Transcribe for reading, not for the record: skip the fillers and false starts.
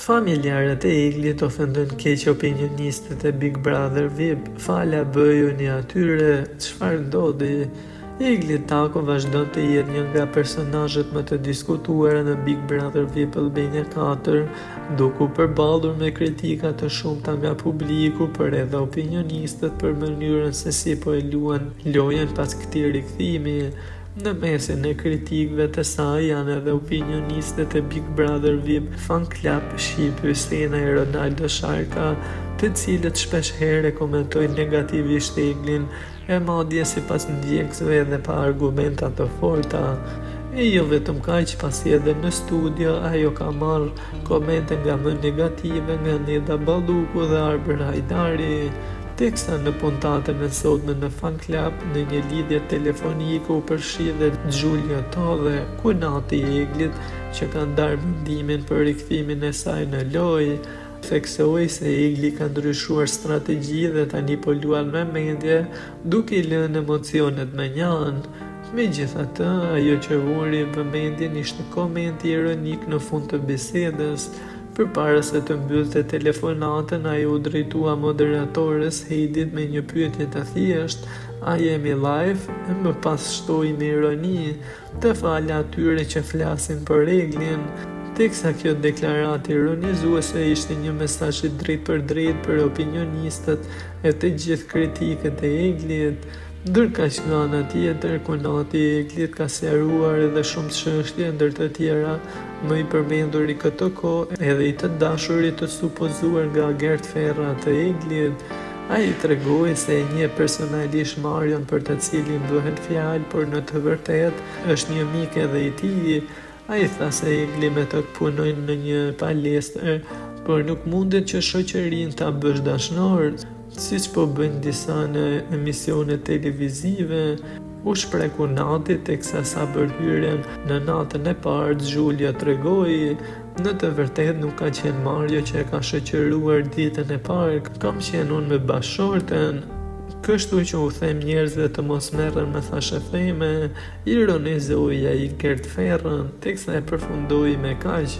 Familjarët e Eglit ofendojnë keq opinionistët e Big Brother VIP, Falja bëjuni atyre, çfarë ndodhi? Egli Tako vazhdon të jetë një nga personazhet më të diskutuara në Big Brother VIP Albania 4, duke u përballur me kritika të shumta nga publiku, por edhe opinionistët për mënyrën se si po e luan lojën pas këtij rikthimi. Në mesin e kritikëve të saj janë edhe opinionistët e Big Brother VIP Fan Club Shqipe Hysena e Ronaldo Sharka, të cilët shpesh herë e komentojnë negativisht Eglin, e madje sipas ndjekësve edhe pa argumenta të forta. E jo vetëm kaq, pasi edhe në studio ajo ka marrë komente nga më negative nga Neda Balluku dhe Arbër Hajdari. Teksa në puntatën e sotme në Fan Club, në një lidhje telefonike u përfshi dhe Xhulio Todhe, kunati i Eglit, që ka ndarë mendimin për rikthimin e saj në lojë, theksoi se Egli ka ndryshuar strategji dhe tani po luan me mendje, duke i lënë emocionet mënjanë. Megjithatë, ajo që vuri vëmendjen ishte komenti ironik në fund të bisedës. Përpara se të mbyllte telefonatën, ai u drejtua moderatores Heidit me një pyetje të thjeshtë, A jemi live? E më pas shtoi me ironi, Të fala atyre që flasin për Eglin. Teksa kjo deklaratë ironizuese ishte një mesazh i drejtpërdrejtë për opinionistët e të gjithë kritikët e Eglit. Ndërkaq nga ana tjetër, kunati i Eglit ka sqaruar edhe shumë çështje, ndër të tjera, më i përmenduri këto kohë edhe i të dashurit të supozuar nga Gert Ferra të Eglit. Ai tregoi se e njeh personalisht Marion për të cilin bëhet fjalë, por në të vërtetë është një mik edhe i tiji. Ai tha se Egli me të punojnë në një palestër, por nuk mundet që shoqërinë ta bësh dashnor, siç po bëjnë disa në emisione televizive, u shpreh kunati teksa sa për hyrjen në natën e parë Xhulio tregoi, Në të vërtetë nuk ka qenë Mario që e ka shoqëruar ditën e parë, kam qenë unë me bashkëshorten. Kështu që u them njerëzve të mos merren me thashetheme, Ironizoi ai Gert Ferrën, teksa e përfundoi me kaq.